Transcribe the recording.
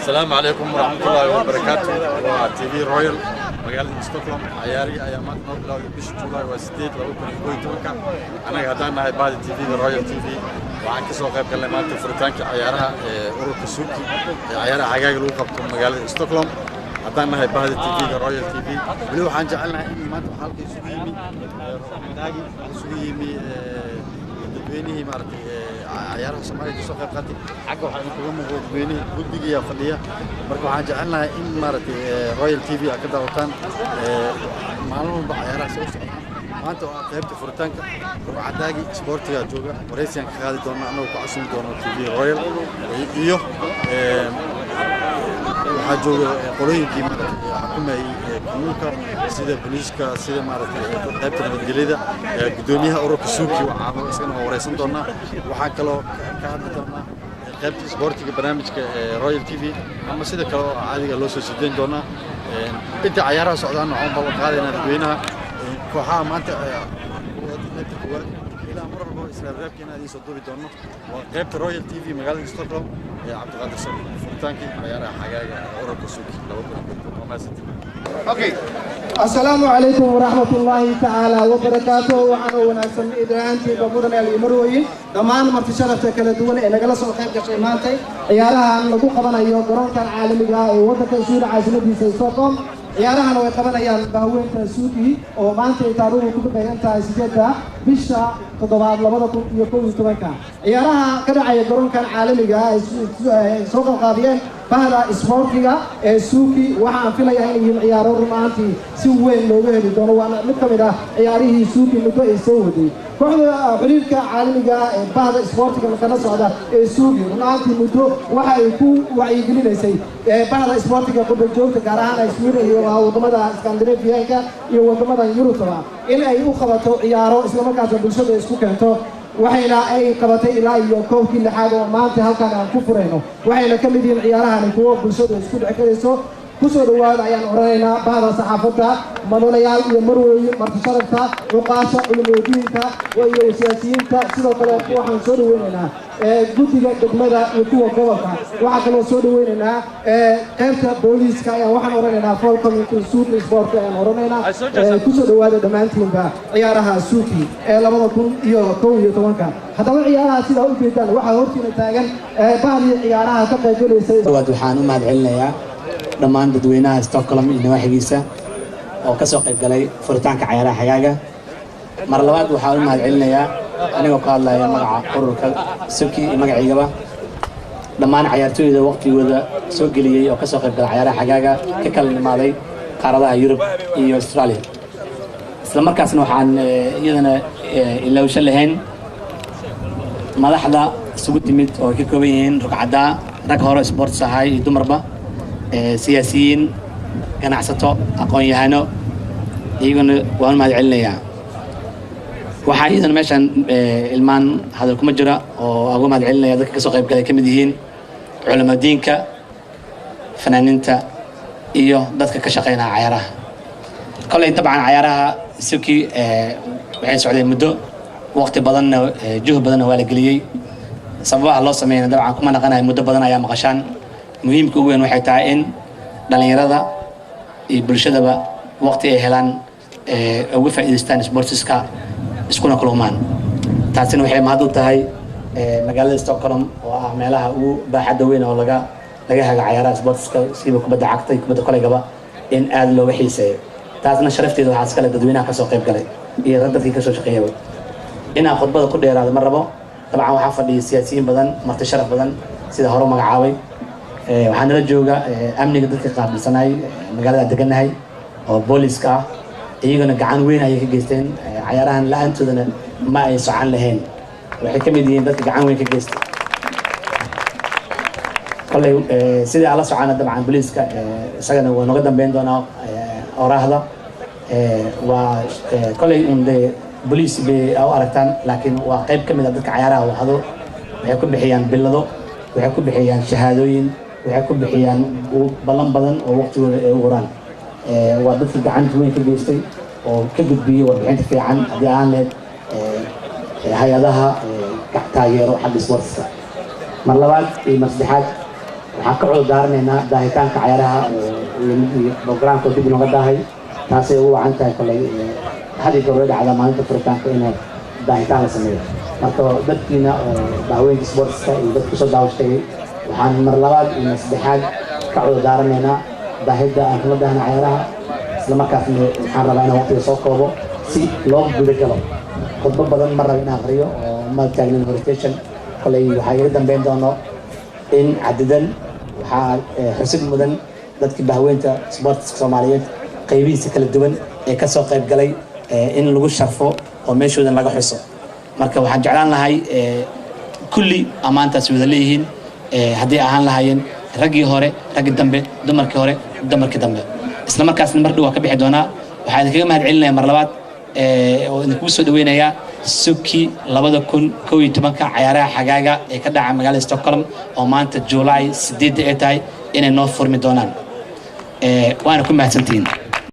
Asalaamu calaykum waraxmatullaahi wabarakaatu. Waa TV Royal, magaalada Stockholm. Cayaarihii ayaa maanta noo bilowday. Bisha Juulaay waa 8, 2011-ka. Annaga haddaan nahay bahda TV-da Royal TV, waxaan ka soo qayb galnay maanta furitaankii cayaaraha ee ururka Suuki ee cayaaraha xagaaga lagu qabto magaalada Stockholm. Haddaan nahay bahda TV-ga Royal TV, weli waxaan jecelnahay in maanta waxaa halka isugu yimi daagi isugu yimi dadweynihii maaragtay cayaaraha Soomaaliya kasoo qayb qaatay. Xagga waxaa idinkaga muuqda dadweynihii guddigiyaa fadhiya. Marka waxaan jecelnahay in maaragtay Royal TV aad ka daawataan maalin walba cayaaraha soo socda. Maanta oo ah qaybta furitaanka, rugcadaagi isboortiga jooga, waraysiyan ka qaadi doona annagoo ku casumi doono TV Royal, iyo waxaa jooga qolooyinkii maaragtay xukumayay kamuulka, sida booliiska, sida maaragtay qaybta nabadgelyada. Guddoomiyaha ururka Suuki waxaa isagana waa wareysan doonaa. Waxaan kaloo ka hadli doonaa qaybta isboortiga barnaamijka Royal TV ama sida kale oo caadiga loo soo sideyn doonaa. Inta cayaaraha socdaan waxaan ballan qaadaynaa dadweynaha kooxaha maanta qaybta koowaad ilaa mar walba israareebkeena idiin soo duubi doono. Waa qaybta Royal TV, magaalada Stockholm, ee Cabdiqaadir Sali, furitaankii cayaaraha xagaaga ee ururka Suuki 2000. Waa mahadsantihiin. Okay. Asalaamu calaykum waraxmat ullaahi tacaala wabarakaatuh. Waxaana wanaagsan idraantiinba, mudane iyo marwooyin, dhammaan marti sharafta kala duwan ee nagala soo qayb gashay maantay ciyaarahan lagu qabanayo garoonkan caalamiga ah ee waddanka Suuda, caasimadiisa Stockholm. Ciyaarahan way qabanayaan bahweynta Suuki oo maanta ay taariikhdu ku beegan tahay 8-da bisha toddobaad 2011-ka. Ciyaaraha ka dhacaya garoonkan caalamiga ah ay soo qalqaadiyeen bahda isboortiga ee Suuki, waxaan filayaa inay yihiin ciyaaro run ahaantii si weyn looga heli doono. Waana mid ka mid ah ciyaarihii Suuki muddo ay soo waday kooxda xiriirka caalamiga ee bahda isboortiga kala socda ee Suuki. Run ahaantii muddo waxa ay ku wacyigelinaysay bahda isboortiga qurba joogta, gaar ahaan Sweden iyo wadamada Scandinavianka iyo wadamada Yurubtaba, in ay u qabato ciyaaro islamarkaasna bulshada isku keento. Waxayna ay qabatay ilaa iyo koobkii lixaad oo maanta halkan aan ku furayno. Waxayna ka mid yihiin ciyaarahani kuwo bulshadu isku dhex karayso. Kusoo dhawaada ayaan odhanaynaa bahda saxaafadda, madanayaal iyo marwooyin, marti sharafta, cuqaasha, culimadiinka iyo siyaasiyiinta. Sidoo kale waxaan soo dhaweynaynaa guddiga degmada iyo kuwa gobolka. Waxaa kaloo soo dhaweynaynaa qaybta booliiska ayaan waxaan odhanaynaa. Välkommen to Suuki Sport ayaan odhanaynaa. Kusoo dhawaada dhammaantiinba ciyaaraha Suuki ee 2011-ka. Haddaba ciyaaraha sidaa u jeedaan waxaa hortiina taagan bahdii ciyaaraha ka qaybgalaysay. Waad waxaan u mahad celinayaa dhammaan dadweynaha Stockholm iyo nawaaxigiisa oo ka soo qayb galay furitaanka cayaaraha xagaaga. Mar labaad waxaan u mahad celinayaa, anigoo ka hadlaya magaca ururka Suki iyo magaciigaba, dhammaan cayaartooyda waqtigooda soo geliyey oo ka soo qayb galay cayaaraha xagaaga, ka kala nimaaday qaaradaha Yurub iyo Australia. Isla markaasna waxaan iyadana ilowsho lahayn madaxda isugu timid oo ay ka kooban yihiin rugcadaa, rag hore sports ahay iyo dumarba, siyaasiyiin, ganacsato, aqoon-yahano, iyaguna waan mahad celinayaa. Waxaa iyadana meeshaan ilmaan hadal kuma jira oo uga mahad celinaya dadka kasoo qayb galay ka mid yihiin culamadiinka, fanaaniinta iyo dadka ka shaqeynaya cayaaraha. Kolley dabcan cayaaraha Suki waxay socdeen muddo, waqti badanna, juhd badanna waa la geliyey. Sababaha loo sameeyana dabcan kuma naqanayo, muddo badan ayaa maqashaan. Muhiimka ugu weyn waxay tahay in dhallinyarada iyo bulshadaba waqti ay helaan uga faa'iidaystaan sportiska, iskuna kulmaan. Taasina waxay mahad u tahay magaalada Stockholm oo ah meelaha ugu baaxadda weyn oo laga hago cayaaraha sportiska, siiba kubadda cagta iyo kubadda koleygaba, in aada looga xiiseeyo. Taasna sharafteeda waxaa iskale dadweynaha kasoo qayb galay iyo dadkii kasoo shaqeeyaba. Inaan khudbada ku dheeraado ma rabo. Dabcan waxaa fadhiya siyaasiyiin badan, marti sharaf badan, sida hore u magacaabay. Waxaa nala jooga amniga dadka qaabilsanaay magaalada deganahay oo booliska ah. Iyaguna gacan weyn ayay ka geysteen cayaarahan, la-aantoodana ma ay socan lahayn. Waxay ka mid yihiin dadka gacan weyn ka geystay. Kolley sidii aan la socona, dabcan booliiska isagana waa noga dambeyn doonaa oraahda. Waa kolley un dee boliis bay u aragtaan, laakiin waa qayb ka mid ah dadka cayaaraha wahdo. Waxay ku bixiyaan bilado, waxay ku bixiyaan shahaadooyin, waxay ku bixiyaan ballan badan oo waqtigooda ay u huraan. Waa dadka gacanta weyn ka geystay oo ka gudbiyey warbixinta fiican haddii aan lehed hay-adaha taageero xagga sportska. Mar labaad iyo mar saddexaad. Waxaan ka cudur daaranaynaa daahitaanka cayaaraha iyo programka dib inooga daahay. Taasay ugu wacan tahay kolay had iyo goor way dhacdaa maalinta furitaanka inay daahitaan la sameeyo. Marka dadkiina oo bahweynta sportska iyo dadka kusoo daawashtagay, waxaan mar labaad iyo mar saddexaad ka cudur daaranaynaa daahidda aan kula daahna cayaaraha. Isla markaasna waxaan rabaa inaan waqtiga soo koobo si loo guda galo. Khudbo badan ma raba in aqriyo oo ma taagnin orientation. Kolay waxaa iga dambeyn doono in cadidan. Waxaa xusid mudan dadkii bahweynta sportska Soomaaliyeed qaybihiisa kala duwan ee kasoo qayb galay in lagu sharfo oo meeshoodan laga xuso. Marka waxaan jeclaan lahay kulli ammaantaas wada leeyihiin, hadday ahaan lahaayeen raggii hore, raggii dambe, dumarkii hore, dumarkii dambe. Isla markaasna mar dhow waa ka bixi doonaa. Waxaan idinkaga mahad celinaya mar labaad oo idinkugu soo dhaweynayaa subkii 2011-ka cayaaraha xagaaga ee ka dhaca magaalada Stockholm oo maanta July 8 ay tahay inay noo furmi doonaan. Waana ku mahadsantihiin.